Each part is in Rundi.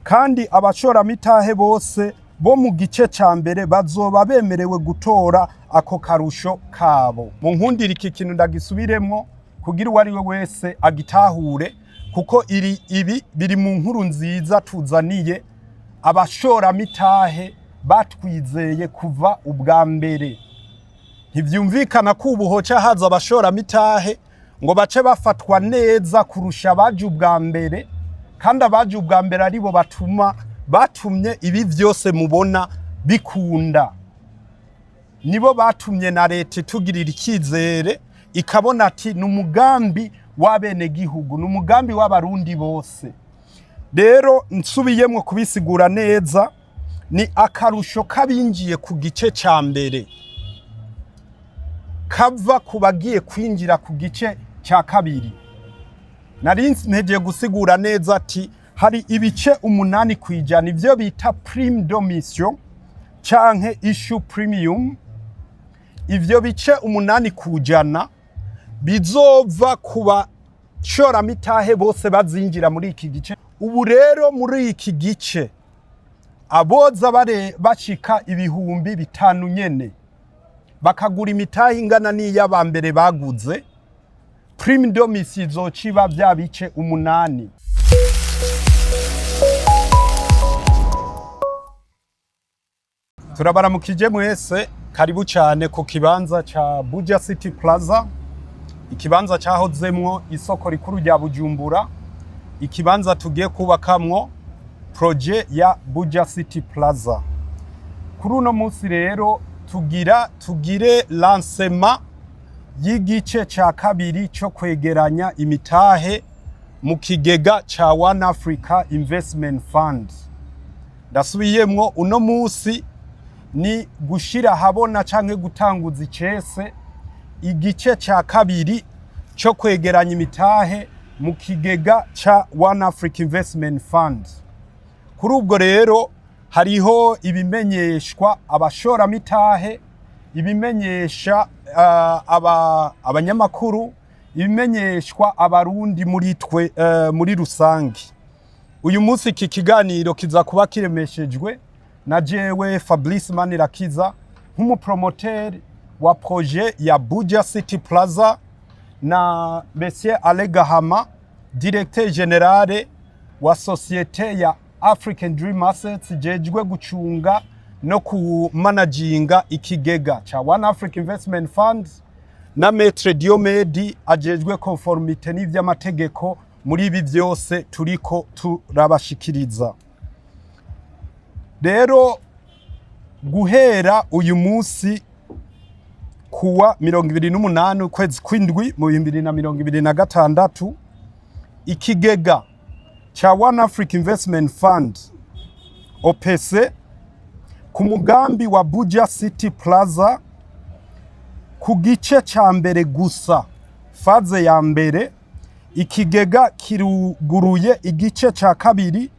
Kandi abashoramitahe bose bo mu gice ca mbere bazoba bemerewe gutora ako karusho kabo. Mu nkundira, iki kintu ndagisubiremwo kugira uwo ari we wese agitahure, kuko iri ibi biri mu nkuru nziza tuzaniye abashoramitahe batwizeye kuva ubwa mbere. Ntivyumvikana ko ubu hoca haza abashoramitahe ngo bace bafatwa neza kurusha abaje ubwa mbere, kandi abaje ubwa mbere aribo batuma batumye ibi vyose mubona bikunda. Nibo batumye na leta itugirira icyizere, ikabona ati ni umugambi w'abenegihugu, ni umugambi w'Abarundi bose. Rero nsubiyemwo kubisigura neza, ni akarusho k'abinjiye ku gice ca mbere kava ku bagiye kwinjira ku gice cya kabiri. Nari mpegeye gusigura neza ati hari ibice 8%, ivyo bita prime d'émission canke issue premium. Ivyo bice 8% bizova ku bashoramitahe bose bazinjira muri iki gice. Ubu rero muri iki gice aboza bare bashika 5000 nyene, bakagura imitahe ingana n'iy'abambere baguze, prime d'émission izoca iba vya bice 8. Turabaramukije mwese, karibu cyane ku kibanza ca Buja City Plaza, ikibanza cahozemwo isoko rikuru rya Bujumbura, ikibanza tugiye kubakamwo projet ya Buja City Plaza. Kuri uno munsi rero tugira tugire lancement y'igice ca kabiri cyo kwegeranya imitahe mu kigega ca One Africa Investment Fund. Ndasubiyemwo, uno munsi ni gushira habona canke gutanguza icese igice ca kabiri cyo kwegeranya imitahe mu kigega ca One Africa Investment Fund. Kuri ubwo rero hariho ibimenyeshwa abashoramitahe, ibimenyesha abanyamakuru, ibimenyeshwa Abarundi muri twe muri rusange. Uyu munsi iki kiganiro kiza kuba kiremeshejwe na jewe Fabrice Manirakiza nk'umupromoteur wa projet ya Buja City Plaza, na Monsieur Ale Gahama, directeur général wa société ya African Dream Assets jejwe gucunga no kumanaginga ikigega ca One Africa Investment Fund, na Maître Diomedi ajejwe conformité n'ivy'amategeko muri ibi vyose turiko turabashikiriza. Rero guhera uyu munsi kuwa 28 ukwezi kw'indwi mu 2026, ikigega ca One Africa Investment Fund OPC ku mugambi wa Buja City Plaza, ku gice ca mbere gusa, phase ya mbere, ikigega kiruguruye igice ca kabiri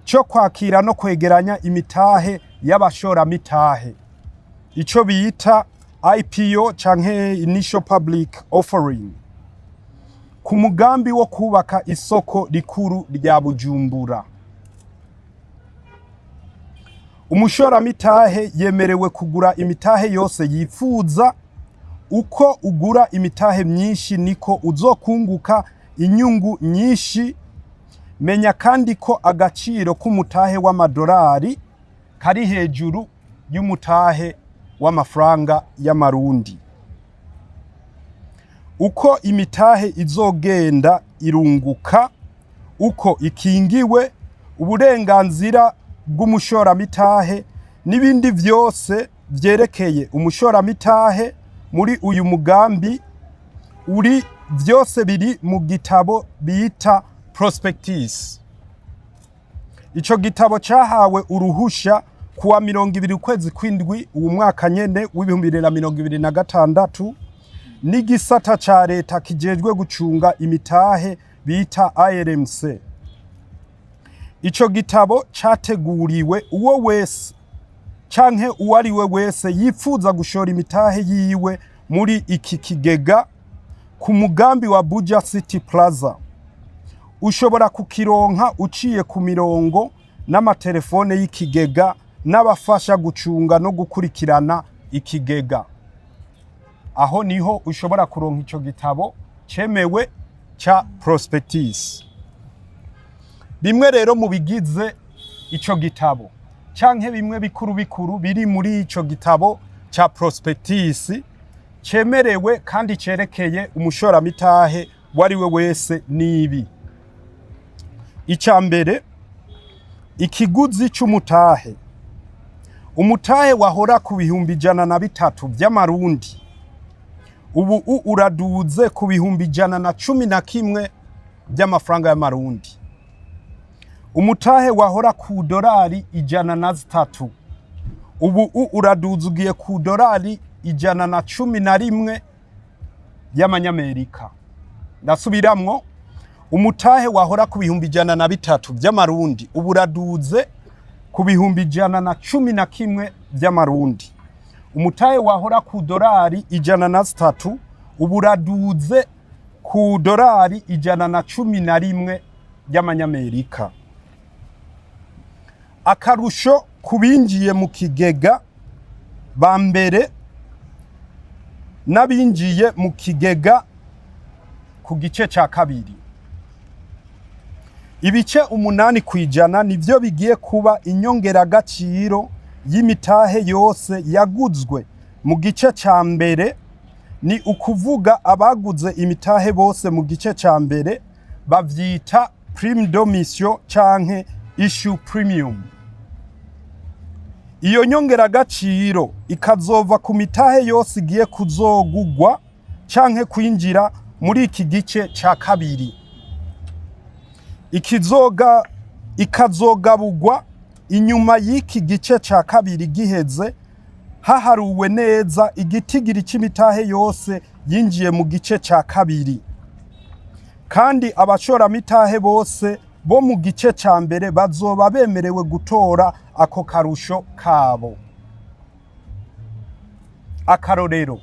cyo kwakira no kwegeranya imitahe y'abashoramitahe, ico bita IPO canke Initial Public Offering, ku mugambi wo kubaka isoko rikuru rya Bujumbura. Umushoramitahe yemerewe kugura imitahe yose yifuza. Uko ugura imitahe myinshi niko uzokunguka inyungu nyinshi. Menya kandi ko agaciro k'umutahe w'amadolari kari hejuru y'umutahe w'amafaranga y'Amarundi. Uko imitahe izogenda irunguka, uko ikingiwe uburenganzira bw'umushoramitahe n'ibindi vyose vyerekeye umushoramitahe muri uyu mugambi uri vyose biri mu gitabo bita prospectus. Ico gitabo cahawe uruhusha kuwa 20 ukwezi kw'indwi uwu mwaka nyene w'2026 n'igisata ca leta kijejwe gucunga imitahe bita ARMC. Ico gitabo categuriwe uwo wese canke uwo ari we wese yifuza gushora imitahe yiwe muri iki kigega ku mugambi wa Buja City Plaza. Ushobora kukironka uciye ku mirongo n'amatelefone y'ikigega n'abafasha gucunga no gukurikirana ikigega. Aho niho ushobora kuronka ico gitabo cemewe ca prospectus. Bimwe rero mu bigize ico gitabo, canke bimwe bikuru bikuru biri muri ico gitabo ca prospectus cemerewe kandi cerekeye umushoramitahe wari we wese, nibi: Ica mbere, ikiguzi c'umutahe. Umutahe wahora ku 103,000 vy'amarundi, ubu uraduze ku 111,000 by'amafaranga y'amarundi. Umutahe wahora ku dorari 103, ubu uraduze, ugiye ku dorari 111 y'amanyamerika. Ndasubiramwo: umutahe wahora ku 103,000 by'amarundi, ubu uraduze ku 111,000 by'amarundi. Umutahe wahora ku dorari 103, ubu uraduze ku dorari 111 y'amanyamerika. Akarusho ku binjiye mu kigega ba mbere n'abinjiye mu kigega ku gice ca kabiri: ibice 8% nivyo bigiye kuba inyongeragaciro y'imitahe yose yaguzwe mu gice ca mbere. Ni ukuvuga abaguze imitahe bose mu gice ca mbere, bavyita prime d'émission canke issue premium. Iyo nyongeragaciro ikazova ku mitahe yose igiye kuzogugwa canke kwinjira muri iki gice ca kabiri, ikizoga ikazogabugwa inyuma y'iki gice ca kabiri giheze, haharuwe neza igitigiri c'imitahe yose yinjiye mu gice ca kabiri. Kandi abashoramitahe bose bo mu gice ca mbere bazoba bemerewe gutora ako karusho kabo. Akarorero: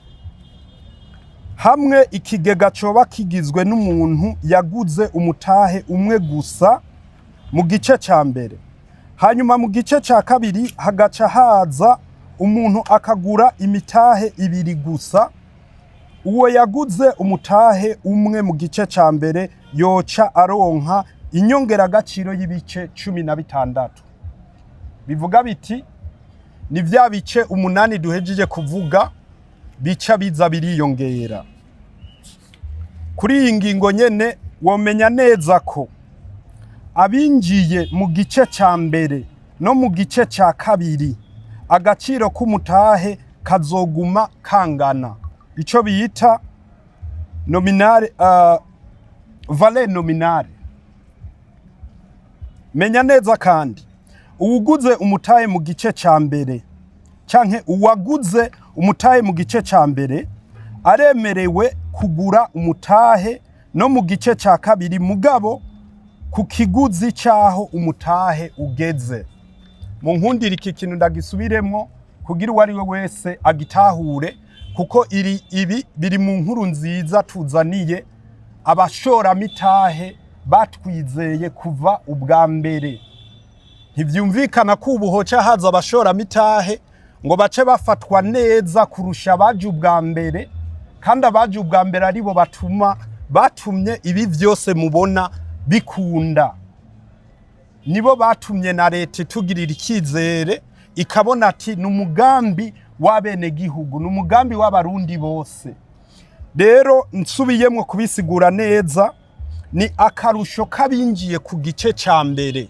hamwe ikigega coba kigizwe n'umuntu yaguze umutahe umwe gusa mu gice ca mbere, hanyuma mu gice ca kabiri hagaca haza umuntu akagura imitahe ibiri gusa, uwo yaguze umutahe umwe mu gice ca mbere yoca aronka inyongeragaciro y'ibice 16. Bivuga biti ni vya bice 8 duhejeje kuvuga bica biza biriyongera. Kuri iyi ngingo nyene, womenya neza ko abinjiye mu gice ca mbere no mu gice ca kabiri, agaciro k'umutahe kazoguma kangana, ico bita nominale, valeur nominale. Menya neza kandi, uwuguze umutahe mu gice ca mbere canke uwaguze umutahe mu gice ca mbere aremerewe kugura umutahe no mu gice ca kabiri, mugabo ku kiguzi c'aho umutahe ugeze. Mu nkundira, iki kintu ndagisubiremwo kugira uwo ari we wese agitahure, kuko iri ibi biri mu nkuru nziza tuzaniye abashoramitahe batwizeye kuva ubwa mbere. Ntivyumvikana ko ubu hoca haza abashoramitahe ngo bace bafatwa neza kurusha abaje ubwa mbere, kandi abaje ubwa mbere aribo batuma batumye ibi vyose mubona bikunda. Nibo batumye na leta itugirira icyizere, ikabona ati ni umugambi w'abenegihugu, ni umugambi w'abarundi bose. Rero nsubiyemwo kubisigura neza, ni akarusho k'abinjiye ku gice ca mbere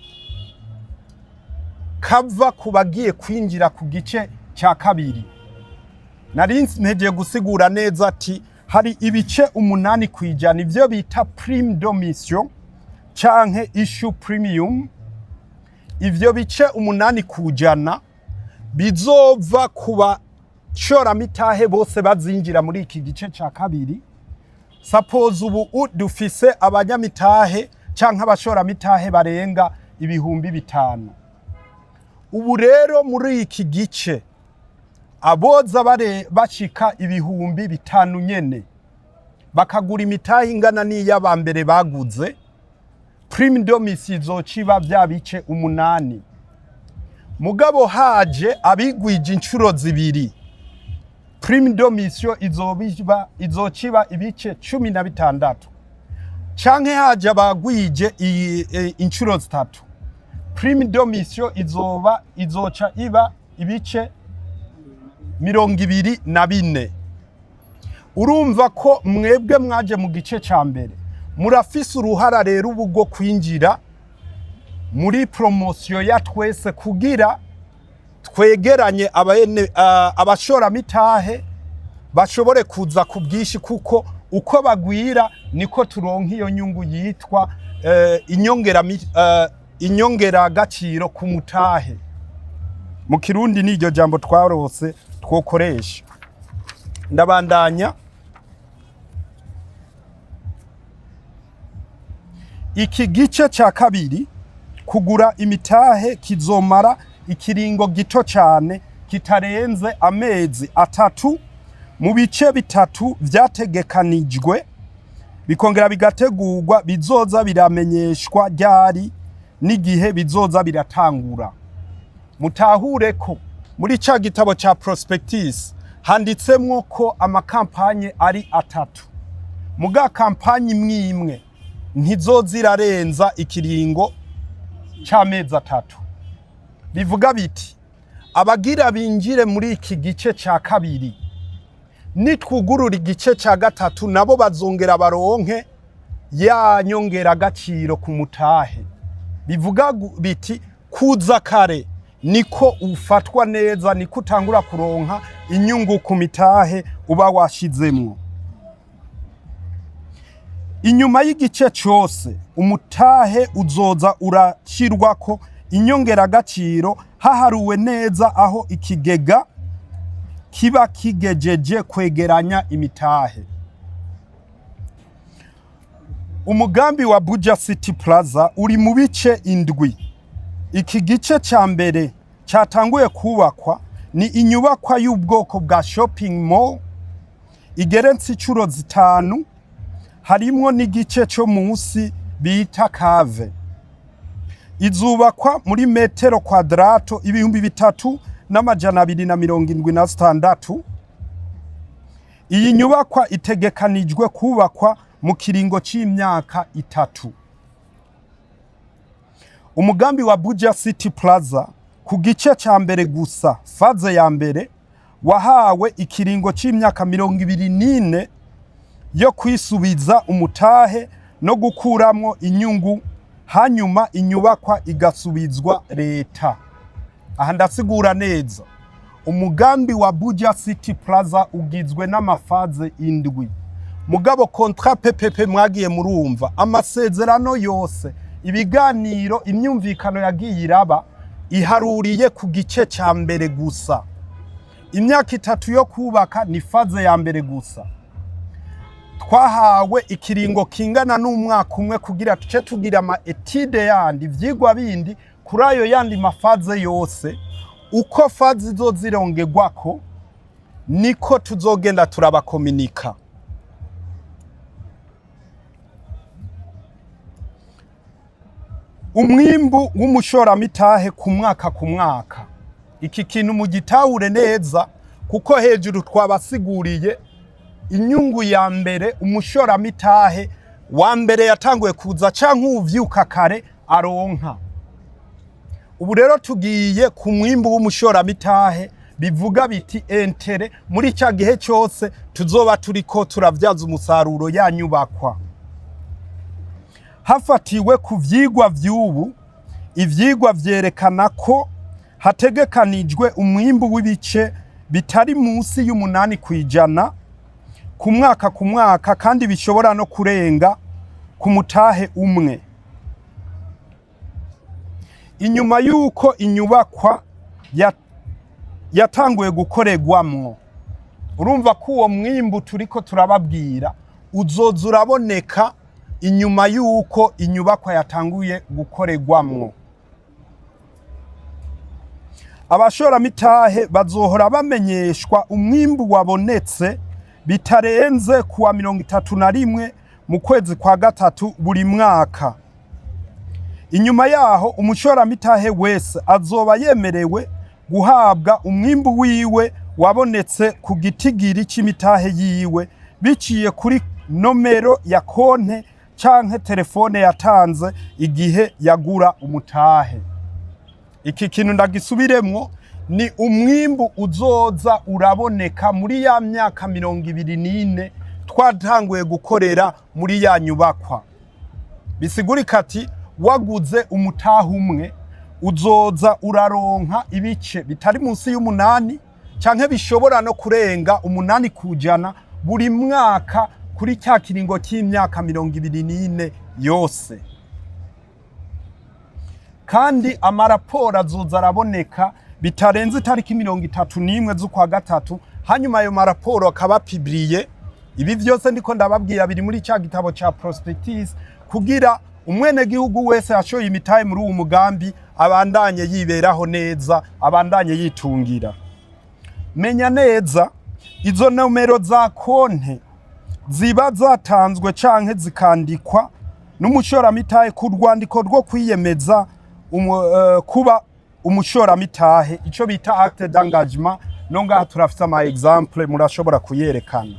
kava ku bagiye kwinjira ku gice cya kabiri. Nari mpegeye gusigura neza ati hari ibice 8%, ivyo bita prime d'émission canke issue premium. Ivyo bice 8% bizova ku bashoramitahe bose bazinjira muri iki gice ca kabiri. Suppose ubu dufise abanyamitahe canke abashoramitahe barenga 5000. Ubu rero muri iki gice aboza bare bashika 5000 nyene, bakagura imitahe ingana n'iy'abambere baguze. Prime de mission izoca iba vya bice 8. Mugabo haje abigwije inshuro 2, prime de mission izoca iba ibice 16. Canke haje abagwije inshuro 3, prime de mission izoca iba ibice 24. Urumva ko mwebwe mwaje mu gice ca mbere murafise uruhara rero ubu rwo kwinjira muri promotion ya twese kugira twegeranye abashoramitahe bashobore kuza ku bwinshi, kuko uko bagwira niko turonka iyo nyungu yitwa inyongeragaciro ku mutahe. Mu Kirundi n'iryo jambo twarose twokoresha. Ndabandanya. Iki gice ca kabiri, kugura imitahe, kizomara ikiringo gito cyane kitarenze amezi 3 mu bice 3 vyategekanijwe, bikongera bigategurwa, bizoza biramenyeshwa ryari n'igihe bizoza biratangura. Mutahure ko muri ca gitabo ca prospectus handitsemwo ko amakampanye ari 3, muga kampanye imwe imwe ntizoza irarenza ikiringo c'amezi 3. Bivuga biti abagira binjire muri iki gice ca kabiri, nitwugurura igice ca gatatu nabo bazongera baronke ya nyongeragaciro ku mutahe. Bivuga biti kuza kare niko ufatwa neza, niko utangura kuronka inyungu ku mitahe uba washizemwo. Inyuma y'igice cose umutahe uzoza urashirwako inyongeragaciro haharuwe neza aho ikigega kiba kigejeje kwegeranya imitahe. Umugambi wa Buja City Plaza uri mu bice 7. Iki gice ca mbere cyatanguye kubakwa ni inyubakwa y'ubwoko bwa shopping mall igeretse inshuro 5, harimwo n'igice cyo munsi bita cave. Izubakwa muri metero kwadrato 3276. Iyi nyubakwa itegekanijwe kubakwa mu kiringo c'imyaka 3. Umugambi wa Buja City Plaza ku gice ca mbere gusa, phase ya mbere, wahawe ikiringo c'imyaka 24 yo kwisubiza umutahe no gukuramwo inyungu, hanyuma inyubakwa igasubizwa leta. Aha ndasigura neza. Umugambi wa Buja City Plaza ugizwe n'ama phases 7. Mugabo contrat PPP mwagiye murumva, amasezerano yose, ibiganiro, imyumvikano yagiye iraba iharuriye ku gice ca mbere gusa. Imyaka 3 yo kubaka ni phase ya mbere gusa. Twahawe ikiringo kingana n'umwaka umwe kugira tuce tugira ama études yandi, ivyigwa bindi kuri ayo yandi ma phases yose. Uko phase izozirongerwako niko tuzogenda turabakominika. Umwimbu w'umushoramitahe ku mwaka ku mwaka, iki kintu mugitahure neza, kuko hejuru twabasiguriye inyungu ya mbere umushoramitahe wa mbere yatanguye kuza canke uwuvyuka kare aronka. Ubu rero tugiye ku mwimbu w'umushoramitahe, bivuga biti intérêt muri ca gihe cyose tuzoba turiko turavyaza umusaruro ya nyubakwa. Hafatiwe ku vyigwa vy'ubu, ivyigwa vyerekana ko hategekanijwe umwimbu w'ibice bitari munsi y'8% ku mwaka ku mwaka, kandi bishobora no kurenga ku mutahe umwe. Inyuma y'uko inyubakwa yatanguye gukorerwamwo, urumva ko uwo mwimbu turiko turababwira uzoza uraboneka inyuma y'uko inyubakwa yatanguye gukorerwamwo. Abashoramitahe bazohora bamenyeshwa umwimbu wabonetse bitarenze kuwa 31 mu kwezi kwa gatatu buri mwaka. Inyuma yaho, umushoramitahe wese azoba yemerewe guhabwa umwimbu wiwe wabonetse ku gitigiri c'imitahe yiwe, biciye kuri nomero ya konte canke telefone yatanze igihe yagura umutahe. Iki kintu ndagisubiremwo: ni umwimbu uzoza uraboneka muri ya myaka 24 twatanguye gukorera muri ya nyubakwa. Bisigurika ati waguze umutahe umwe, uzoza uraronka ibice bitari munsi y'umunani canke bishobora no kurenga 8% buri mwaka kuri cya kiringo cy'imyaka 24 yose. Kandi amaraporo azoza araboneka bitarenze itariki 31 z'ukwa gatatu, hanyuma ayo maraporo akaba publié. Ibi vyose ndiko ndababwira biri muri cya gitabo ca prospectus, kugira umwenegihugu wese yashoye imitahe muri uwu mugambi abandanye yiberaho neza, abandanye yitungira. Menya neza, izo nomero za konte ziba zatanzwe canke zikandikwa n'umushoramitahe ku rwandiko rwo kwiyemeza kuba umushoramitahe, ico bita acte d'engagement. No ngaha turafise ama exemple, murashobora kuyerekana.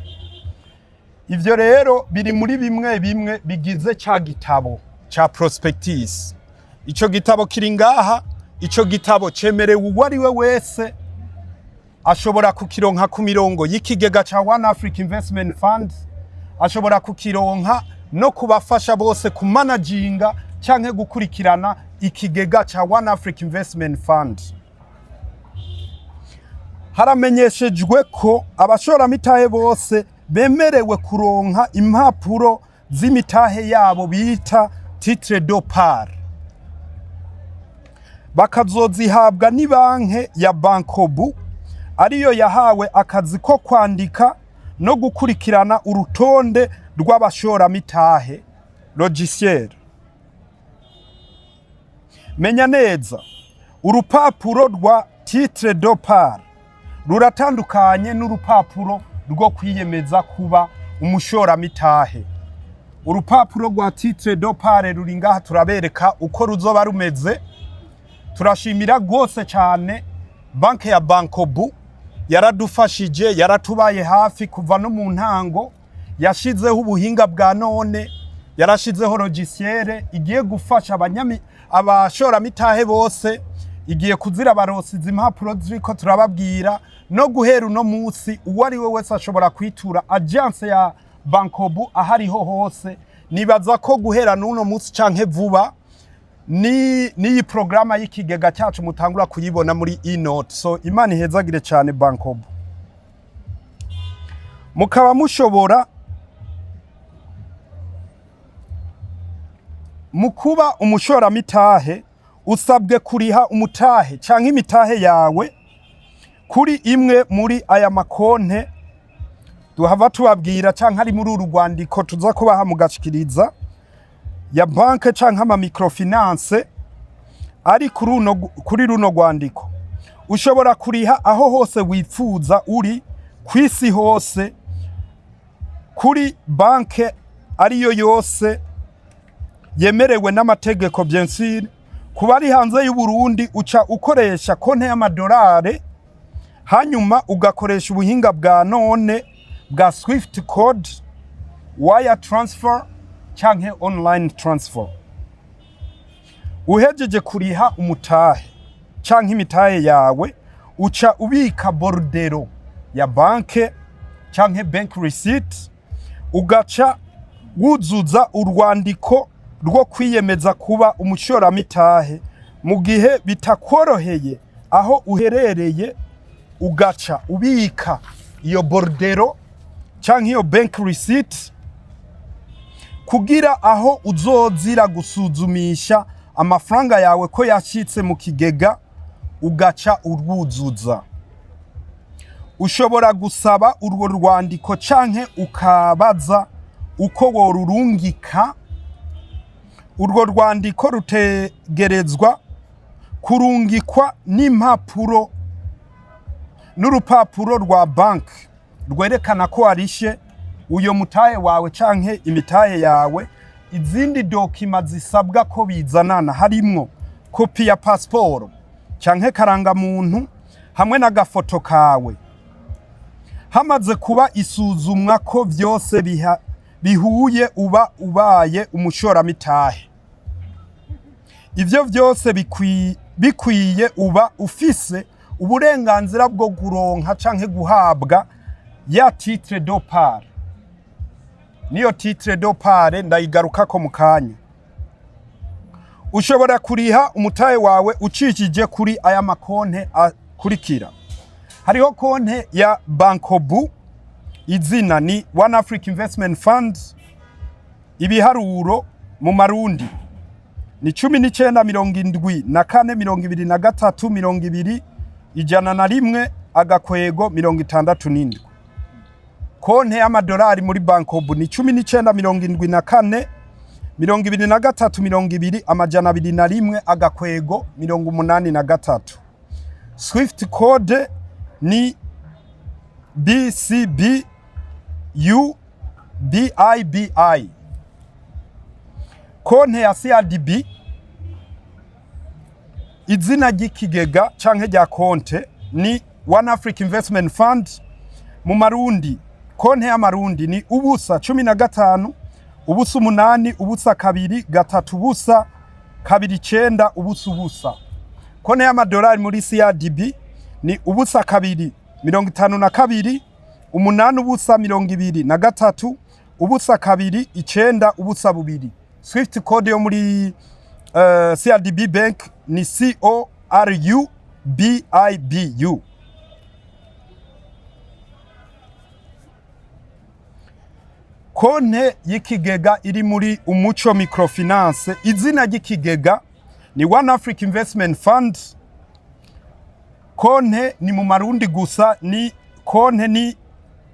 Ivyo rero biri muri bimwe bimwe bigize ca gitabo ca prospectus. Ico gitabo kiri ngaha. Ico gitabo cemerewe uwo ari we wese, ashobora kukironka ku mirongo y'ikigega ca One Africa Investment Fund, ashobora kukironka no kubafasha bose kumanaginga canke gukurikirana ikigega ca One Africa Investment Fund. Haramenyeshejwe ko abashoramitahe bose bemerewe kuronka impapuro z'imitahe yabo bita titre de part, bakazozihabwa n'ibanke ya Bancobu, ariyo yahawe akazi ko kwandika no gukurikirana urutonde rw'abashoramitahe, logiciel. Menya neza, urupapuro rwa titre de part ruratandukanye n'urupapuro rwo kwiyemeza kuba umushoramitahe. Urupapuro rwa titre de part ruri ngaha, turabereka uko ruzoba rumeze. Turashimira rwose cyane banke ya Bancobu, yaradufashije, yaratubaye hafi kuva no mu ntango. Yashizeho ubuhinga bwa none, yarashizeho logiciel igiye gufasha abashoramitahe bose, igiye kuzira barosa izi impapuro ziriko turababwira. No guhera uno munsi, uwo ari we wese ashobora kwitura agence ya Bancobu aho ariho hose. Nibaza ko guhera n'uno munsi canke vuba ni n'iyi porogaramu y'ikigega cyacu mutangura kuyibona muri e-note. So Imana ihezagire cyane Bancobu. Mukaba mushobora mu kuba umushoramitahe, usabwe kuriha umutahe canke imitahe yawe kuri imwe muri aya makonte duhava tubabwira canke ari muri uru rwandiko tuza kubaha mugashikiriza, ya banke canke ama microfinance ari kuri runo rwandiko. Ushobora kuriha aho hose wifuza uri kw'isi hose, kuri banke ariyo yose yemerewe n'amategeko, bien sûr. Kuba ari hanze y'u Burundi, uca ukoresha konte y'amadolari, hanyuma ugakoresha ubuhinga bwa none bwa Swift code, wire transfer canke online transfer. Uhejeje kuriha umutahe canke imitahe yawe, uca ubika bordereau ya banke canke bank receipt, ugaca wuzuza urwandiko rwo kwiyemeza kuba umushoramitahe. Mu gihe bitakworoheye aho uherereye, ugaca ubika iyo bordereau canke iyo bank receipt kugira aho uzozira gusuzumisha amafaranga yawe ko yashitse mu kigega, ugaca urwuzuza. Ushobora gusaba urwo rwandiko canke ukabaza uko worurungika. Urwo rwandiko rutegerezwa kurungikwa n'impapuro n'urupapuro rwa banki rwerekana ko warishe uyo mutahe wawe canke imitahe yawe. Izindi documents zisabwa ko bizanana harimwo kopi ya pasiporo canke karangamuntu hamwe n'agafoto kawe. Hamaze kuba isuzumwa ko vyose bihuye, uba ubaye umushoramitahe. Ivyo vyose bikwiye, uba ufise uburenganzira bwo kuronka canke guhabwa ya titre de part. Niyo titre de part ndayigarukako mu kanya. Ushobora kuriha umutahe wawe ucishije kuri aya makonte akurikira. Hariho konte ya Bancobu, izina ni One Africa Investment Fund, ibiharuro mu marundi ni 1974 23 20 101-67. Konte y'amadolari muri Bancobu ni 1974 23 20 201-83. Swift code ni BCB U BIBI. Konte ya CRDB, izina ry'ikigega canke rya konte ni One Africa Investment Fund, mu marundi, konte y'amarundi ni 0 15 0 8 0 2 3 0 2 9 0 0. Konte y'amadolari muri CRDB ni 0 2 52 8 0 23 0 2 9 0 2. Swift code yo muri CRDB Bank ni CORU BIBU. Konte y'ikigega iri muri Umuco Microfinance, izina ry'ikigega ni One Africa Investment Fund, konte ni mu marundi gusa, ni konte ni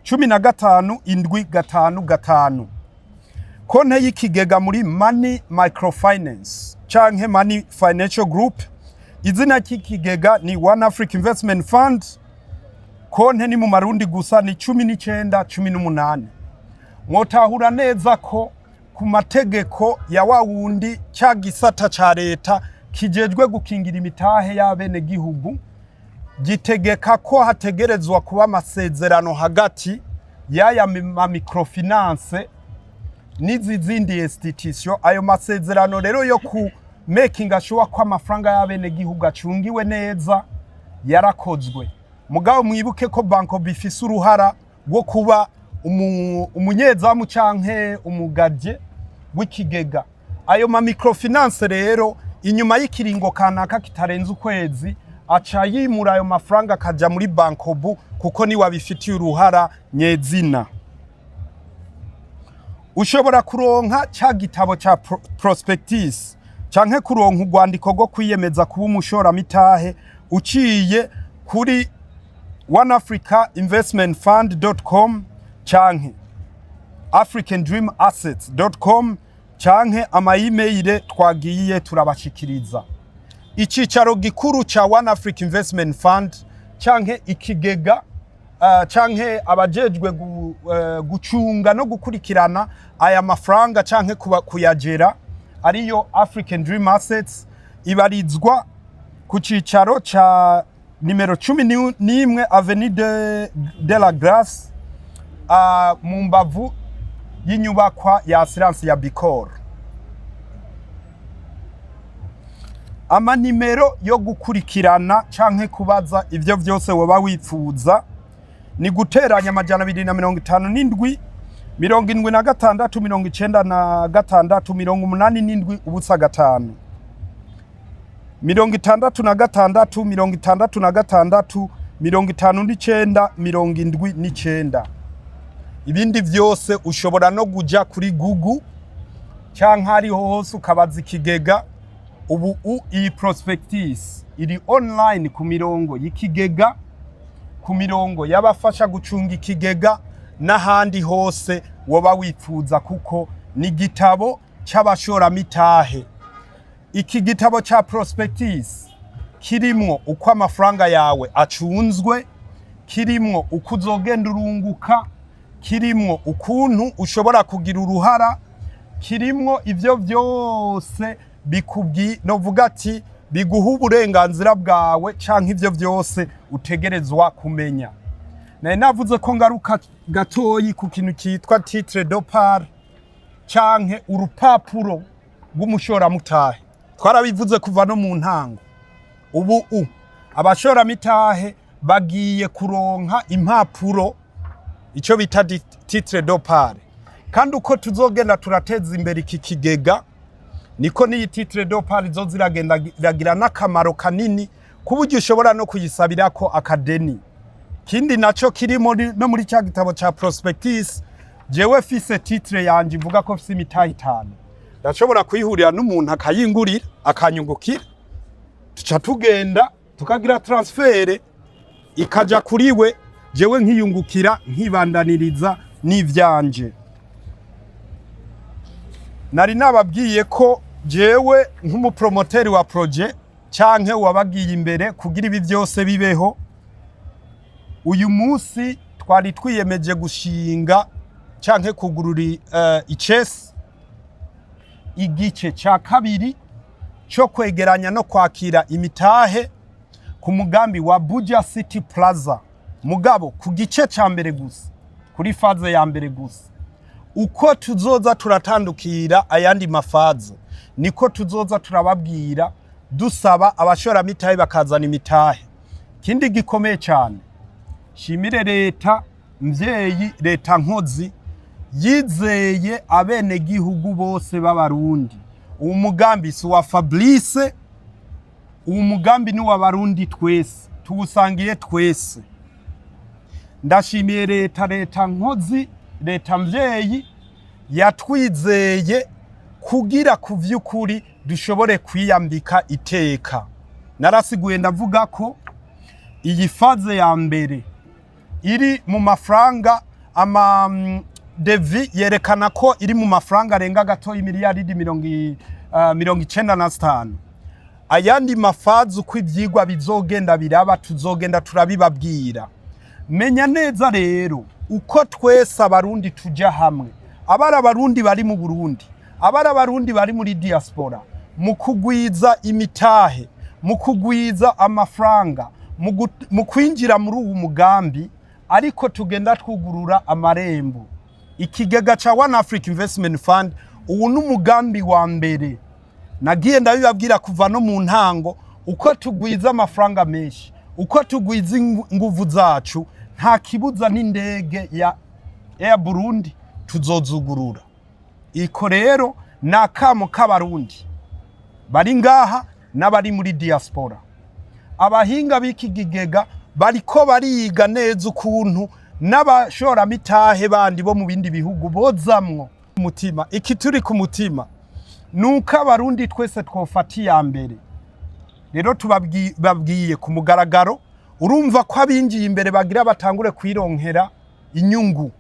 15 7 5 5. Konte y'ikigega muri Money Microfinance canke Money Financial Group, izina ry'ikigega ni One Africa Investment Fund, konte ni mu marundi gusa, ni 19 18. Mwotahura neza ko ku mategeko ya wa wundi ca gisata ca leta kijejwe gukingira imitahe y'abenegihugu, gitegeka ko hategerezwa kuba amasezerano hagati y'aya ma microfinance n'izi zindi institution. Ayo masezerano rero yo ku making sure ko amafaranga y'abenegihugu acungiwe neza yarakozwe. Mugabo mwibuke ko Bancobu ifise uruhara rwo kuba umunyezamu canke umugadye w'ikigega. Ayo ma microfinance rero, inyuma y'ikiringo kanaka kitarenze ukwezi, aca yimura ayo mafaranga akaja muri Bancobu, kuko niwe abifitiye uruhara nyezina. Ushobora kuronka ca gitabo ca prospectus canke kuronka urwandiko rwo kwiyemeza kuba umushoramitahe uciye kuri oneafricainvestmentfund.com canke africandreamassets.com canke ama email twagiye turabashikiriza. Icicaro gikuru ca One Africa Investment Fund canke ikigega canke abajejwe gucunga no gukurikirana aya mafaranga canke kuyagera, ariyo African Dream Assets, ibarizwa ku cicaro ca nimero 11 Avenue de la Grace, mu mbavu y'inyubakwa ya assurance ya Bicor. Amanimero yo gukurikirana canke kubaza ivyo vyose woba wipfuza ni guteranya 257 76 96 87 05 66 66 59 79. Ibindi vyose ushobora no kuja kuri Google canke hariho hose ukabaza ikigega. Ubu iyi prospectus iri online ku mirongo y'ikigega, ku mirongo y'abafasha gucunga ikigega n'ahandi hose woba wifuza, kuko ni igitabo c'abashoramitahe. Iki gitabo ca prospectus kirimwo uko amafaranga yawe acunzwe, kirimwo uko uzogenda urunguka, kirimwo ukuntu ushobora kugira uruhara. Kirimwo ivyo vyose bikubwi, novuga ati biguha uburenganzira bwawe canke ivyo vyose utegerezwa kumenya. Nari navuze ko ngaruka gatoyi ku kintu cyitwa titre de part canke urupapuro rw'umushoramutahe. Twarabivuze kuva no mu ntango. Ubu abashoramitahe bagiye kuronka impapuro, icyo bita titre de part. Kandi uko tuzogenda turateza imbere iki kigega, niko n'iyi titre de part izoza ziragenda iragira n'akamaro kanini, ku buryo ushobora no kuyisabirako akadeni. Kindi naco kiri muri no muri cya gitabo ca prospectus, jewe fise titre yanje ivuga ko fise imitahe itanu, ndashobora kuyihurira n'umuntu akayingurira, akanyungukira, tuca tugenda tukagira transfert, ikaja kuri we, jewe nkiyungukira, nkibandaniriza n'ivyanje. Nari nababwiye ko jewe nk'umupromoteri wa projet canke wabagiye imbere kugira ibi byose bibeho, uyu munsi twari twiyemeje gushinga canke kugurura icesi igice ca kabiri cyo kwegeranya no kwakira imitahe ku mugambi wa Buja City Plaza, mugabo ku gice ca mbere gusa, kuri phase ya mbere gusa. Uko tuzoza turatandukira ayandi ma phases, niko tuzoza turababwira, dusaba abashoramitahe bakazana imitahe. Ikindi gikomeye cyane, shimire leta mvyeyi, leta nkozi yizeye abenegihugu bose b'Abarundi. Uwo mugambi si uwa Fabrice, uwo mugambi ni uw'Abarundi twese, tuwusangiye twese. Ndashimiye leta, leta nkozi, leta mvyeyi yatwizeye kugira ku vy'ukuri dushobore kwiyambika iteka. Narasiguye ndavuga ko iyi phase ya mbere iri mu mafaranga ama devis yerekana ko iri mu mafaranga arenga gato y'imiliyaridi 95. Ayandi ma phases, uko ivyigwa bizogenda biraba, tuzogenda turabibabwira. Menya neza rero, uko twese Abarundi tuja hamwe, abari Abarundi bari mu Burundi, abari Abarundi bari muri diaspora, mu kugwiza imitahe, mu kugwiza amafaranga, mu kwinjira muri uwu mugambi, ariko tugenda twugurura amarembo. Ikigega ca One Africa Investment Fund, ubu ni umugambi wa mbere. Nagiye ndabibabwira kuva no mu ntango, uko tugwiza amafaranga menshi, uko tugwiza inguvu zacu, nta kibuza n'indege ya Air Burundi tuzozugurura. Iko rero ni akamo k'Abarundi bari ngaha n'abari muri diaspora. Abahinga b'iki kigega bariko bariga neza ukuntu n'abashoramitahe bandi bo mu bindi bihugu bozamwo umutima. Iki turi ku mutima nuko Abarundi twese twofata iya mbere. Rero tubabwiye ku mugaragaro, urumva ko abinjiye imbere bagira batangure kwironkera inyungu.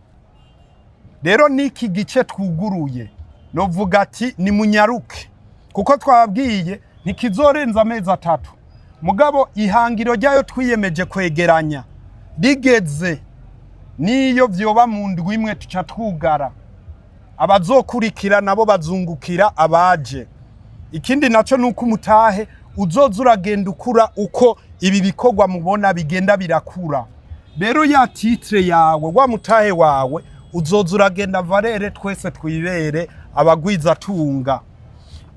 Rero n'iki gice twuguruye, novuga ati nimunyaruke, kuko twababwiye ntikizorenza amezi 3. Mugabo ihangiro ryayo twiyemeje kwegeranya rigeze, niyo vyoba mu ndwi imwe, tuca twugara. Abazokurikira nabo bazungukira abaje. Ikindi naco nuko umutahe uzoza uragenda ukura uko ibi bikorwa mubona bigenda birakura. Rero ya titre yawe, wa mutahe wawe, uzoza uragenda valeur, twese twibere abagwizatunga.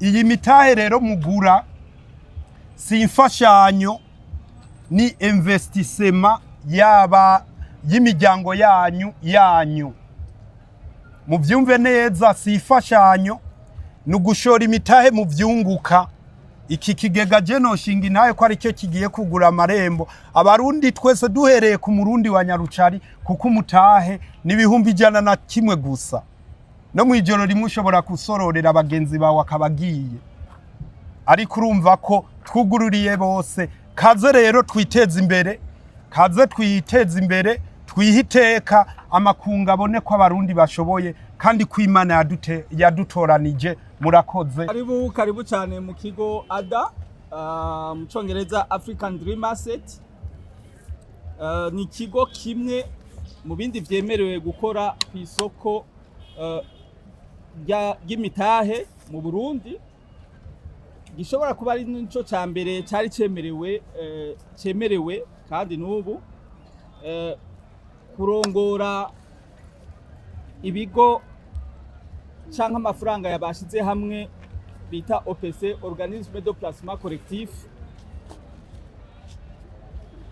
Iyi mitahe rero mugura si imfashanyo, ni investissement yaba y'imiryango yanyu. Muvyumve neza, si imfashanyo, ni ugushora imitahe mu vyunguka. Iki kigega je noshinga intahe ko aricyo kigiye kugura amarembo Abarundi twese, duhereye ku Murundi wa Nyarucari, kuko umutahe ni 101,000 gusa. No mw'ijoro rimwe ushobora gusororera bagenzi bawe akabagiye. Ariko urumva ko twugururiye bose. Kaze rero twiteze imbere, kaze twiteze imbere, twihe iteka, amakungu abone ko Abarundi bashoboye kandi ko Imana yadutoranije. Murakoze. Karibu, karibu cyane mu kigo ADA, mu Cyongereza African Dream Asset. Ni ikigo kimwe mu bindi vyemerewe gukora ku isoko. ry'imitahe mu Burundi, gishobora kuba ari nico ca mbere cari cemerewe, cemerewe kandi n'ubu kurongora ibigo canke amafaranga yabashize hamwe bita OPC, organisme de placement collectif.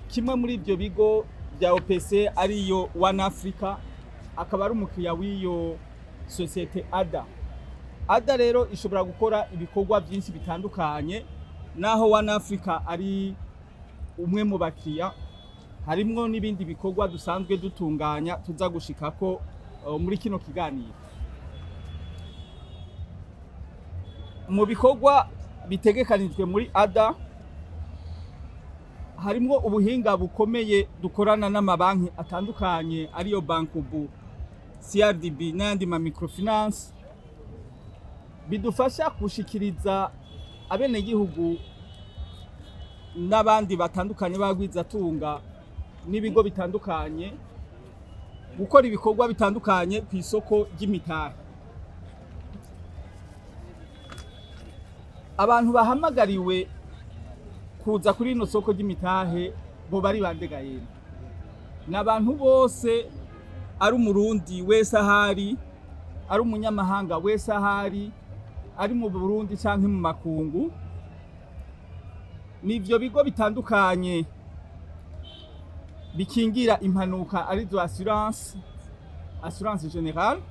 Kimwe muri ibyo bigo bya OPC ariyo One Africa, akaba ari umukiriya w'iyo société ADA. ADA rero ishobora gukora ibikorwa byinshi bitandukanye. Naho One Africa ari umwe mu bakiriya, harimwo n'ibindi bikorwa dusanzwe dutunganya tuza gushikako muri kino kiganiro. Mu bikorwa bitegekanijwe muri ADA harimwo ubuhinga bukomeye dukorana n'amabanki atandukanye, ariyo Bancobu, CRDB n'ayandi ma microfinance, bidufasha gushikiriza abenegihugu n'abandi batandukanye b'abagwizatunga n'ibigo bitandukanye gukora ibikorwa bitandukanye ku isoko ry'imitahe. Abantu bahamagariwe kuza kuri rino soko ry'imitahe bo bari bandegaye ni abantu bose, ari Umurundi wese ahari, ari umunyamahanga wese ahari, ari mu Burundi canke mu makungu. Nivyo bigo bitandukanye bikingira impanuka, arizo assurance, assurance générale.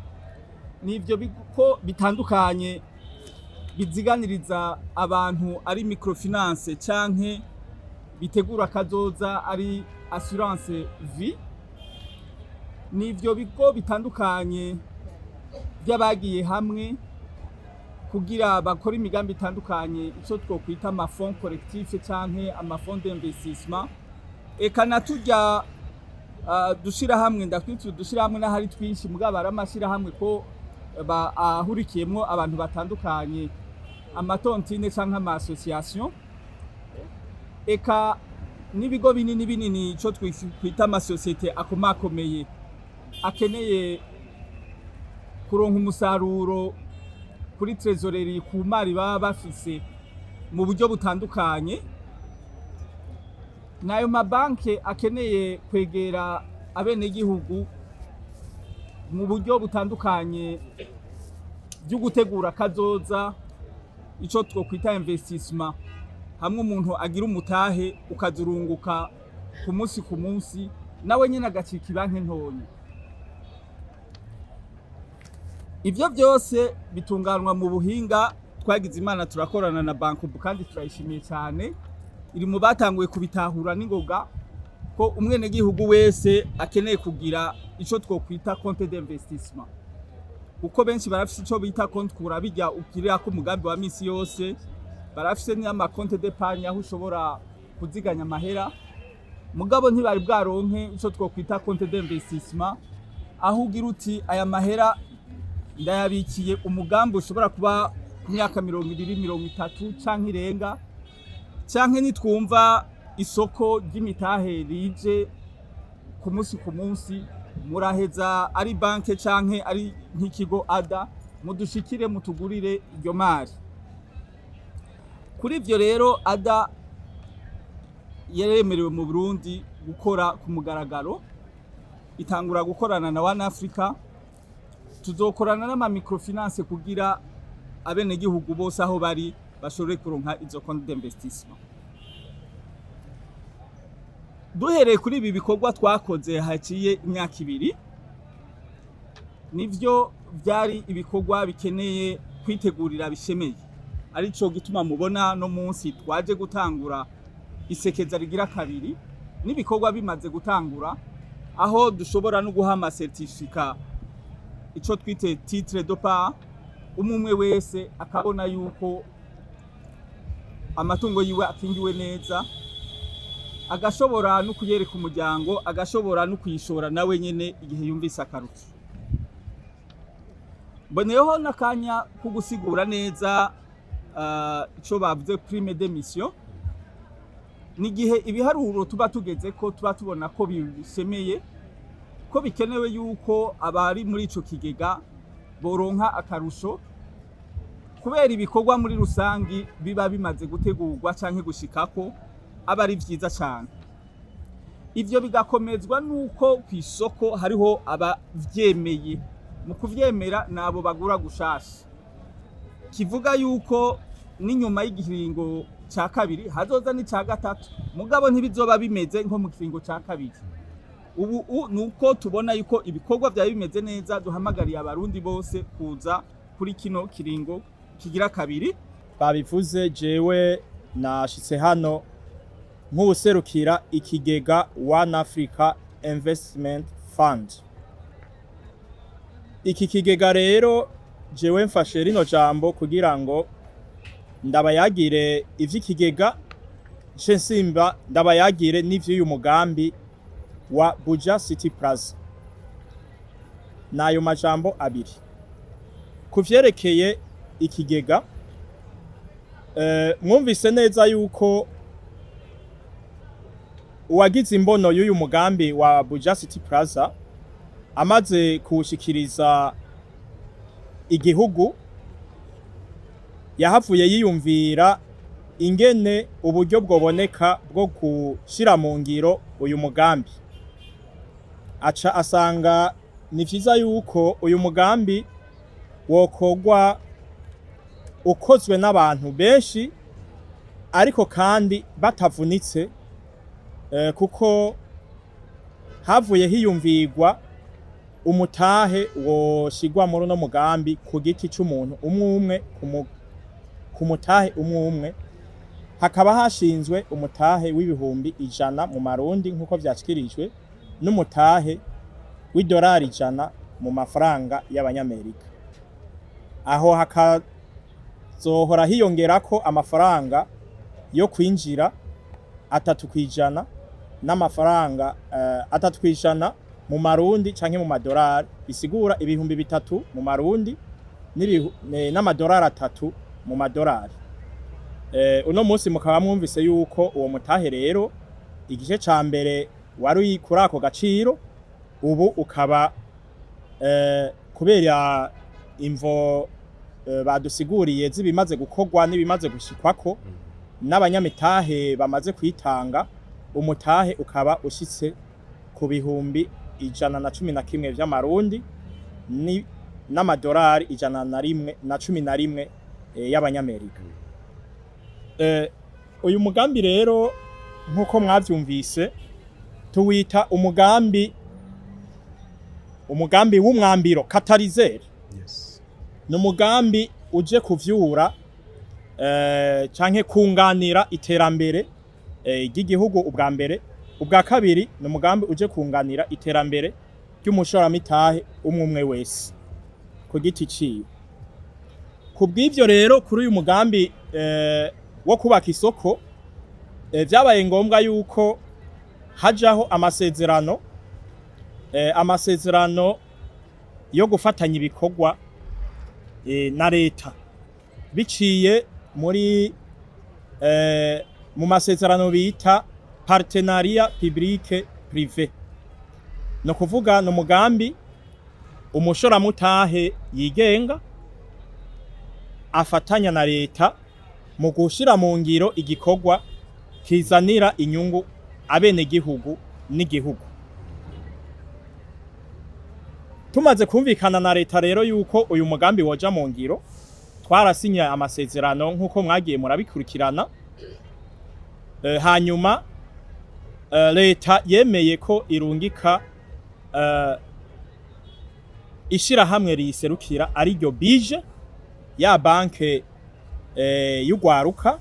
Nivyo bigo bitandukanye biziganiriza abantu, ari microfinance, canke bitegura kazoza, ari assurance vie. Nivyo bigo bitandukanye by'abagiye hamwe kugira bakore imigambi itandukanye, ico twokwita ama fonds collectif canke ama fonds d'investissement. Eka na turya dushira hamwe, ndakwita dushira hamwe n'ahari twinshi, mugabo ari amashirahamwe ko ahurikiyemwo abantu batandukanye, ama tontines canke ama association. Eka n'ibigo binini binini, ico twita amasosiyete akomakomeye akeneye kuronka umusaruro kuri trésorerie, ku mari baba bafise mu buryo butandukanye. N'ayo mabanke akeneye kwegera abenegihugu mu buryo butandukanye byo gutegura kazoza, ico twokwita investissement, hamwe umuntu agira umutahe ukazurunguka ku munsi ku munsi, nawe nyine agacika ibanki ntonya. Ivyo byose bitunganwa mu buhinga twagize Imana turakorana na Bancobu, kandi turayishimiye cyane. Iri mu batanguye kubitahura n'ingoga ko umwenegihugu wese akeneye kugira ico twokwita compte d'investissement, kuko benshi barafise ico bita compte kura bijya ukirira ko umugambi wa misi yose. Barafise n'ama compte d'épargne aho ushobora kuziganya amahera, mugabo ntibari bwaronke ico twokwita compte d'investissement, aho ugira uti: "Aya mahera ndayabikiye umugambi ushobora kuba ku myaka 20, 30 canke irenga, canke nitwumva isoko ry'imitahe rije ku munsi ku munsi, muraheza ari banke canke ari nk'ikigo ADA, mudushikire mutugurire iryo mari." Kuri ivyo rero, ADA yaremerewe mu Burundi gukora ku mugaragaro, itangura gukorana na One Africa. Tuzokorana n'ama microfinance kugira abenegihugu bose aho bari bashobore kuronka izo compte d'investissement. Duhereye kuri ibi bikorwa twakoze haciye imyaka 2, nivyo byari ibikorwa bikeneye kwitegurira bishemeye, arico gituma mubona no munsi twaje gutangura isekeza rigira kabiri n'ibikorwa bimaze gutangura, aho dushobora no guha ama certificat, ico twite titre de part, umwe wese akabona yuko amatungo yiwe akingiwe neza, agashobora no kuyereka umuryango, agashobora no kuyishora nawe nyene igihe yumvise akarusho. Mboneyeho n'akanya ko gusigura neza ico bavuze prime d'émission. Ni igihe ibiharuro tuba tugeze ko tuba tubona ko bishemeye, ko bikenewe yuko abari muri ico kigega Boronka akarusho kubera ibikorwa muri rusangi biba bimaze gutegurwa canke gushikako, aba ari vyiza cane. Ivyo bigakomezwa nuko ku isoko hariho abavyemeye. Mu kuvyemera, nabo bagura gushasha, kivuga yuko n'inyuma y'igiringo ca kabiri hazoza n'ica gatatu, mugabo ntibizoba bimeze nko mu kiringo ca kabiri. Ubu nuko tubona yuko ibikorwa vyari bimeze neza, duhamagariye Abarundi bose kuza kuri kino kiringo kigira kabiri. Babivuze, jewe nashitse hano nk'uwuserukira ikigega One Africa Investment Fund. Iki kigega rero, jewe mfashe rino jambo kugira ngo ndabayagire ivy'ikigega, nce nsimba ndabayagire n'ivy'uyu mugambi wa Buja City Plaza. N'ayo majambo abiri. Ku vyerekeye ikigega, mwumvise neza yuko uwagize imbono y'uyu mugambi wa Buja City Plaza amaze kuwushikiriza igihugu, yahavuye yiyumvira ingene uburyo bwoboneka bwo gushira mu ngiro uyu mugambi, aca asanga ni vyiza yuko uyu mugambi wokorwa ukozwe n'abantu benshi, ariko kandi batavunitse, kuko havuye hiyumvirwa umutahe woshigwa muri uno mugambi ku giti c'umuntu umwe umwe, ku mutahe umwe umwe hakaba hashinzwe umutahe w'100,000 mu marundi nk'uko vyashikirijwe, n'umutahe w'idolari 100 mu mafaranga y'Abanyamerika. Aho hakazohora hiyongerako amafaranga yo kwinjira 3% n'amafaranga 3% mu marundi canke mu madolari, bisigura 3000 mu marundi n'amadolari 3 mu madolari. Uno munsi mukaba mwumvise yuko uwo mutahe rero igice ca mbere wari kuri ako gaciro, ubu ukaba kubera imvo badusiguriye z'ibimaze gukorwa n'ibimaze gushikwako n'abanyamitahe bamaze kwitanga, umutahe ukaba ushitse ku 111,000 vy'amarundi n'amadolari 111 y'Abanyamerika. Uyu mugambi rero, nk'uko mwavyumvise, tuwita umugambi w'umwambiro, catalyseur. Ni umugambi uje kuvyura canke kunganira iterambere ry'igihugu ubwa mbere. Ubwa kabiri, ni umugambi uje kunganira iterambere ry'umushoramitahe umwe umwe wese ku giti ciwe. Ku bw'ivyo rero, kuri uyu mugambi wo kubaka isoko, vyabaye ngombwa yuko hajaho amasezerano yo gufatanya ibikorwa na leta, biciye muri mu masezerano bita partenariat public privé. No kuvuga ni umugambi umushoramutahe yigenga afatanya na leta mu gushira mu ngiro igikorwa kizanira inyungu abenegihugu n'igihugu. Tumaze kumvikana na leta rero yuko uyu mugambi woja mu ngiro, twarasinye amasezerano nk'uko mwagiye murabikurikirana. Hanyuma leta yemeye ko irungika ishirahamwe riyiserukira, ariryo BIJE, ya banke y'ugwaruka,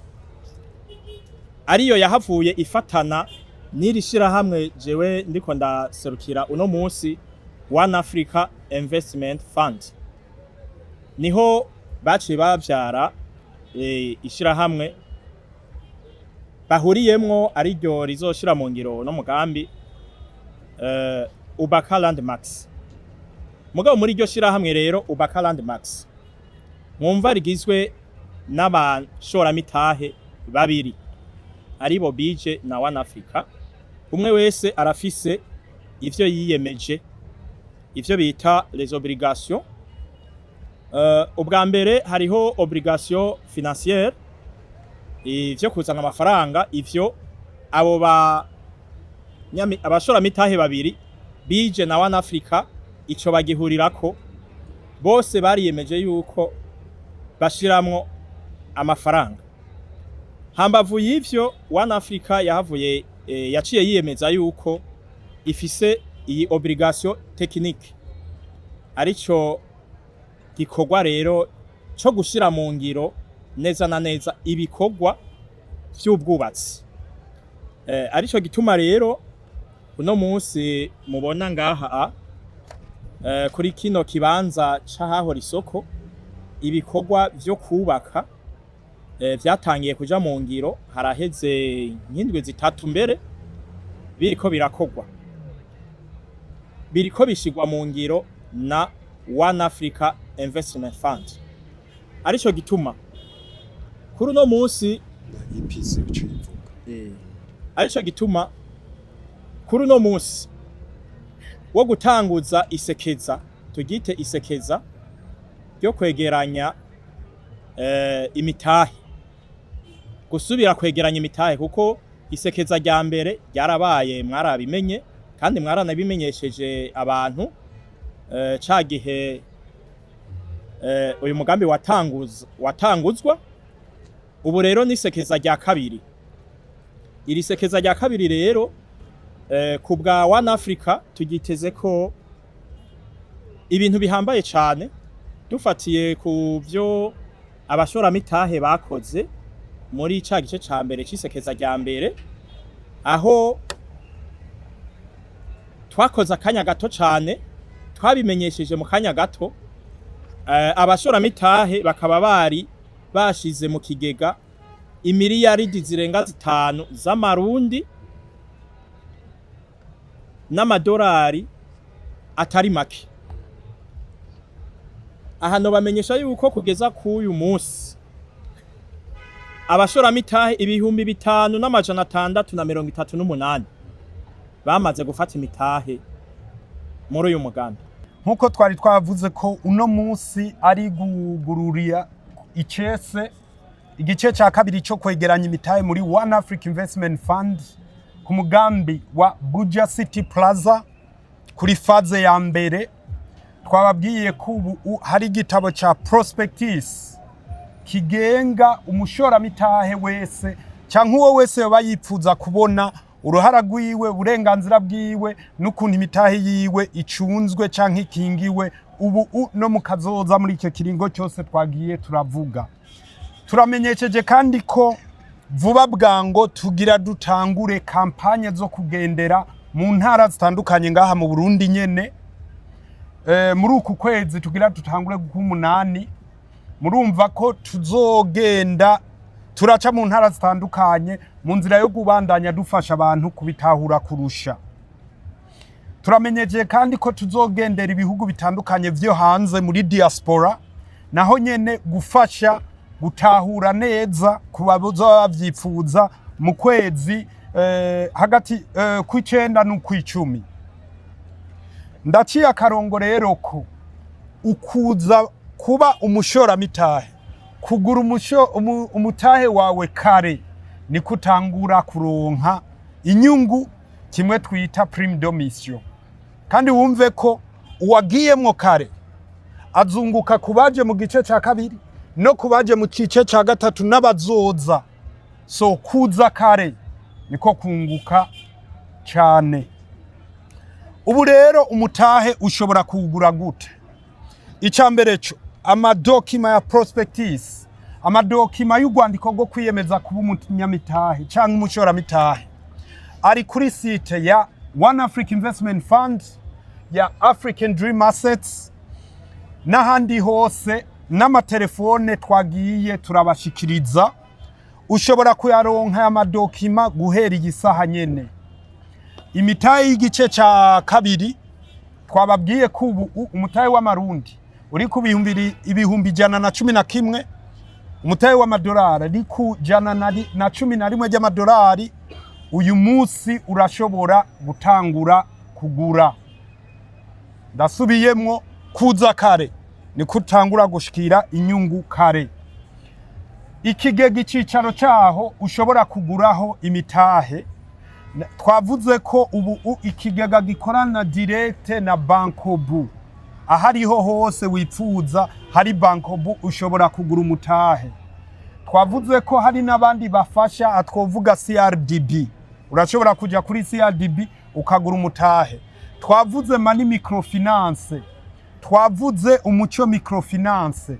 ariyo yahavuye ifatana n'iri shirahamwe jewe ndiko ndaserukira uno munsi, One Africa Investment Fund. Niho baciye bavyara ishirahamwe bahuriyemwo, ariryo rizoshira mu ngiro no mugambi Ubaka Landmarks. Mugabo muri iryo shirahamwe rero, Ubaka Landmarks, mwumva rigizwe n'abashoramitahe babiri, aribo BIJE na One Africa, umwe wese arafise ivyo yiyemeje, ivyo bita les obligations. Ubwa mbere hariho obligation financière, ivyo kuzana amafaranga, ivyo abo ba abashoramitahe babiri bije na One Africa ico bagihurirako bose, bariyemeje yuko bashiramwo amafaranga. Hambavu y'ivyo, One Africa yahavuye yaciye yiyemeza yuko ifise iyi obligation technique, arico gikorwa rero co gushira mu ngiro neza na neza ibikorwa vy'ubwubatsi, arico gituma rero uno munsi mubona ngaha kuri kino kibanza c'ahahora isoko ibikorwa vyo kubaka vyatangiye kuja mu ngiro haraheze nk'indwi 3 mbere biriko birakorwa, biriko bishigwa mu ngiro na One Africa Investment Fund. Arico gituma kuri uno munsi EPC ucivuga. Arico gituma kuri uno munsi wo gutanguza isekeza, tugite isekeza ryo kwegeranya imitahe, gusubira kwegeranya imitahe, kuko isekeza rya mbere ryarabaye, mwarabimenye kandi mwaranabimenyesheje abantu ca gihe uyu mugambi watanguzwa. Ubu rero n'isekeza rya kabiri. Iri sekeza rya kabiri rero ku bwa One Africa tugiteze ko ibintu bihambaye cane, dufatiye ku vyo abashoramitahe bakoze muri ca gice ca mbere c'isekeza rya mbere, aho twakoze akanya gato cane, twabimenyesheje mu kanya gato, abashoramitahe bakaba bari bashize mu kigega imiliyaridi zirenga 5 z'amarundi n'amadolari atari make. Aha bamenyesha yuko kugeza k'uyu munsi abashoramitahe 5638 bamaze gufata imitahe muri uyu mugambi. Nk'uko twari twavuze ko uno munsi ari gugururira icese igice cya kabiri cyo kwegeranya imitahe muri One Africa Investment Fund ku mugambi wa Buja City Plaza kuri phase ya mbere, twababwiye ko ubu hari igitabo cya prospectus kigenga umushoramitahe wese cyangwa uwo wese yoba yipfuza kubona uruhara rwiwe, uburenganzira bwiwe n'ukuntu imitahe yiwe icunzwe canke ikingiwe ubu no mu kazoza muri icyo kiringo cyose twagiye turavuga. Turamenyesheje kandi ko vuba bwango tugira dutangure campagne zo kugendera mu ntara zitandukanye ngaha mu Burundi nyene. Muri uku kwezi tugira dutangure k'umunani, murumva ko tuzogenda turaca mu ntara zitandukanye mu nzira yo kubandanya dufasha abantu kubitahura kurusha. Turamenyeje kandi ko tuzogendera ibihugu bitandukanye vyo hanze muri diaspora, naho nyene gufasha gutahura neza ku bazoba bavyipfuza mu kwezi hagati kw'icenda n'ukw'icumi. Ndaciye akarongo rero ko ukuza kuba umushoramitahe, kugura umutahe wawe kare, niko utangura kuronka inyungu, kimwe twita prime d'émission. Kandi wumve ko uwagiyemwo kare azunguka ku baje mu gice cya kabiri no ku baje mu gice cya gatatu n'abazoza. So kuza kare niko kunguka cyane. Ubu rero umutahe ushobora kuwugura gute? Icya mbere cyo, amadocuments ya prospectus, amadocuments y'urwandiko rwo kwiyemeza kuba umunyamitahe cyangwa umushoramitahe, ari kuri site ya One Africa Investment Fund, ya African Dream Assets n'ahandi hose, n'amatelefone twagiye turabashikiriza. Ushobora kuyaronka aya madocuments guhera iyi saha nyene. Imitahe y'igice ca kabiri, twababwiye ko ubu umutahe w'amarundi uri ku 111,000, umutahe w'amadolari ari ku 111 ry'amadolari. Uyu munsi urashobora gutangura kugura. Ndasubiyemwo, kuza kare. Niko utangura gushikira inyungu kare. Ikigega, icicaro caho ushobora kuguraho imitahe. Twavuze ko ubu ikigega gikorana direct na Bancobu. Ahariho hose wipfuza hari Bancobu, ushobora kugura umutahe. Twavuze ko hari n'abandi bafasha, twovuga CRDB, urashobora kuja kuri CRDB ukagura umutahe. Twavuze Mani Microfinance, twavuze Umuco Microfinance,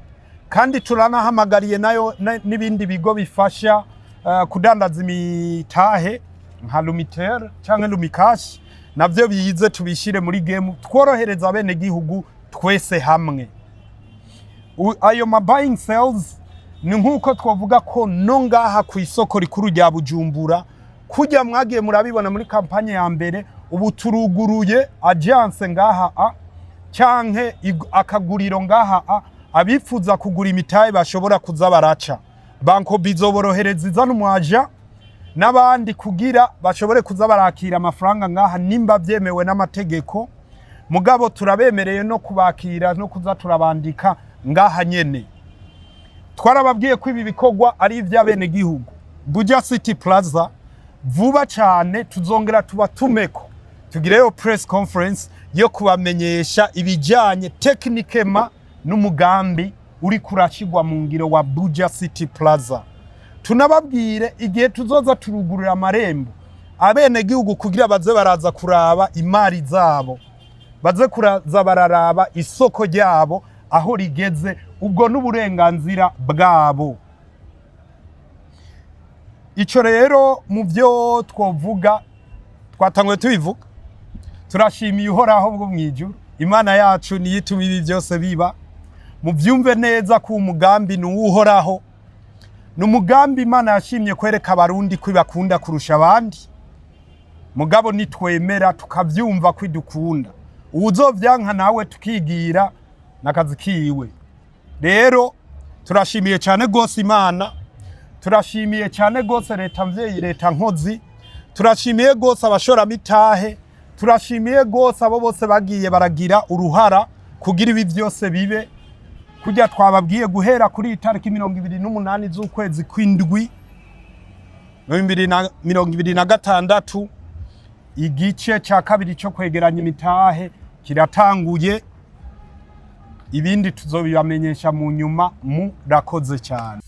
kandi turanahamagariye nayo n'ibindi bigo bifasha kudandaza imitahe nka Lumitel canke Lumicash, navyo bize tubishire muri game, tworohereza abene gihugu twese hamwe. Ayo ma buying sales ni nk'uko twavuga ko no ngaha ku isoko rikuru rya Bujumbura, kujya mwagiye murabibona muri campagne ya mbere, ubu turuguruye agence ngaha a canke akaguriro ngaha a abifuza kugura imitahe bashobora kuza baraca. Bancobu izoborohereza, izana umwaja n'abandi kugira bashobore kuza barakira amafaranga ngaha nimba vyemewe n'amategeko. Mugabo turabemereye no kubakira no kuza turabandika ngaha nyene. Twarababwiye ko ibi bikorwa ari iby'abenegihugu. Buja City Plaza, vuba cyane tuzongera tubatumeko, tugireyo press conference yo kubamenyesha ibijyanye techniquement n'umugambi uri kurashyirwa mu ngiro wa Buja City Plaza. Tunababwire igihe tuzoza turugurura amarembo abenegihugu kugira baze baraza kuraba imari zabo, baze kuraza bararaba isoko ryabo aho rigeze. Ubwo n'uburenganzira bwabo. Ico rero mu byo twovuga, twatanguye tubivuga, turashimiye Uhoraho bwo mw'ijuru. Imana yacu niyo ituma ibi byose biba. Muvyumve neza ko umugambi ni uw'Uhoraho, ni umugambi Imana yashimye kwereka Abarundi ko ibakunda kurusha abandi. Mugabo nitwemera tukavyumva ko idukunda, uwuzovyanka nawe tukigira n'akazi kiwe. Rero turashimiye cyane gose Imana, turashimiye cyane gose leta mvyeyi, leta nkozi, turashimiye gose abashoramitahe, turashimiye gose abo bose bagiye baragira uruhara kugira ibi byose bibe. Kujya twababwiye, guhera kuri iyi tariki 28 z'ukwezi kw'indwi 2026, igice cya kabiri cyo kwegeranya imitahe kiratanguye. Ibindi tuzobibamenyesha mu nyuma. Murakoze cyane.